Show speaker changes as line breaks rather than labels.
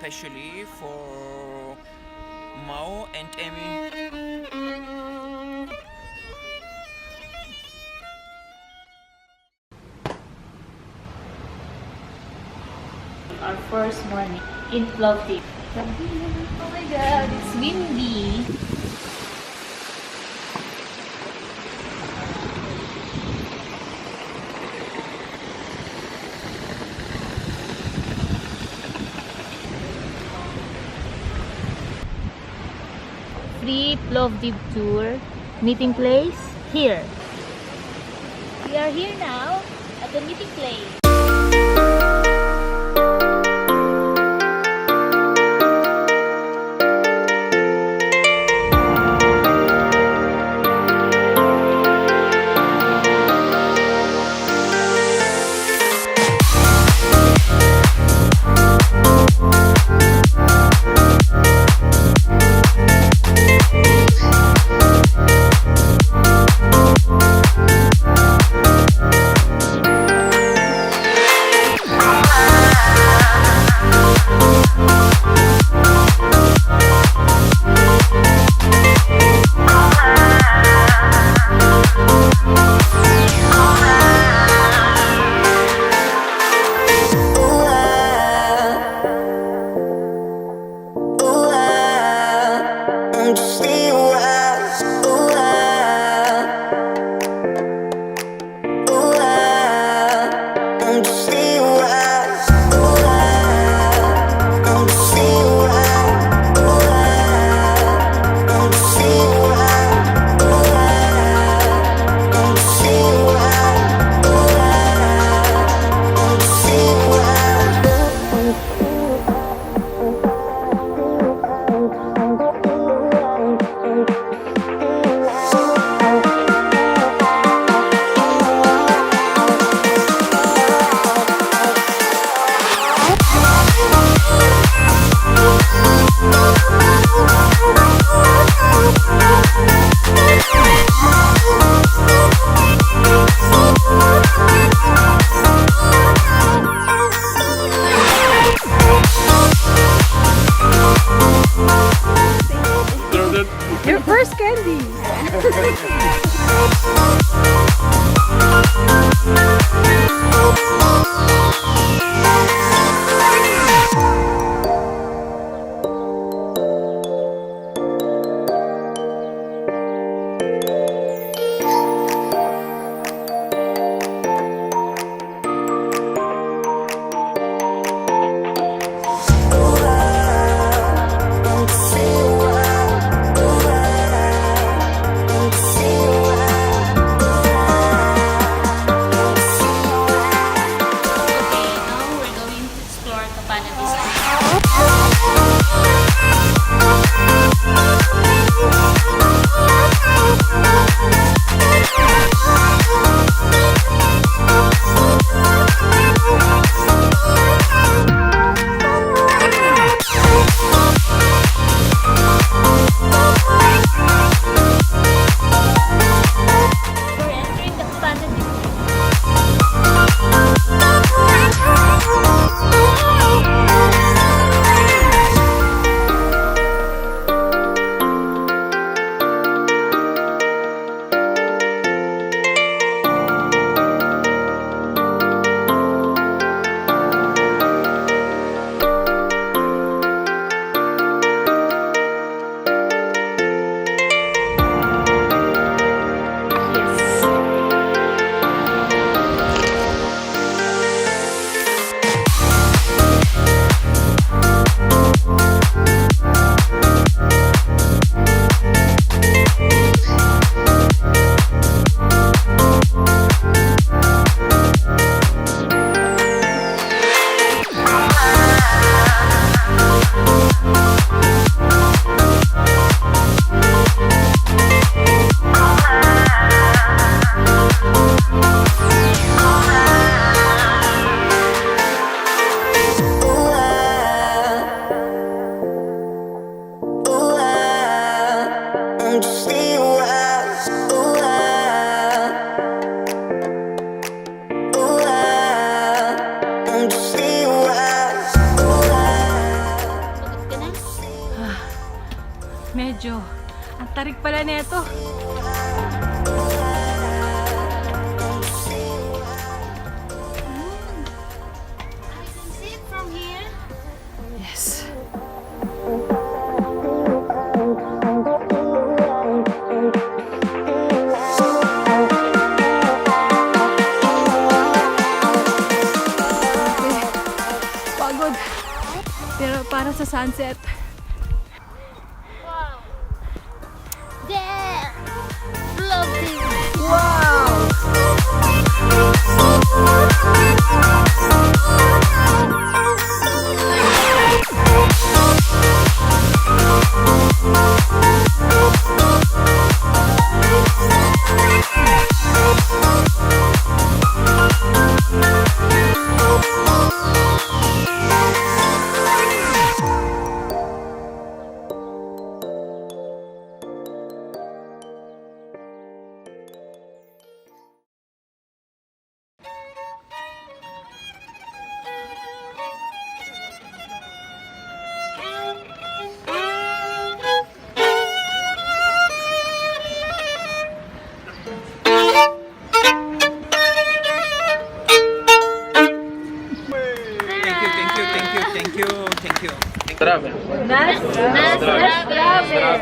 Especially for Mao and Amy.
Our first morning in Plovdiv. Oh my God, it's windy. Free Plovdiv tour meeting place here. We are here now at the meeting place.
Ooh, ah, I'm just stay a while. Ooh, ah, ooh, ah, I'm just stay a while. Ooh, ah, I'm just stay a while. Ooh, ah, I'm just stay a while. Ooh, ah, I'm just stay a while. Ooh, ah, I'm just stay a while.
Your first candy.
Okay, now we're going to explore Kapana District. We're entering the Kapana District. Yes.
Ooh, ah, ooh, ah, I'm just stay a while. Ooh, ah, ooh, ah, I'm just stay a while. Ooh, ah.
Ang tarik pala nito.
I can see it from here.
Yes. Okay. Pagod. Pero para sa sunset.
Wow. There. Plovdiv.
Wow!
Thank you, thank you, thank you, thank you, thank you.
Na zdrave.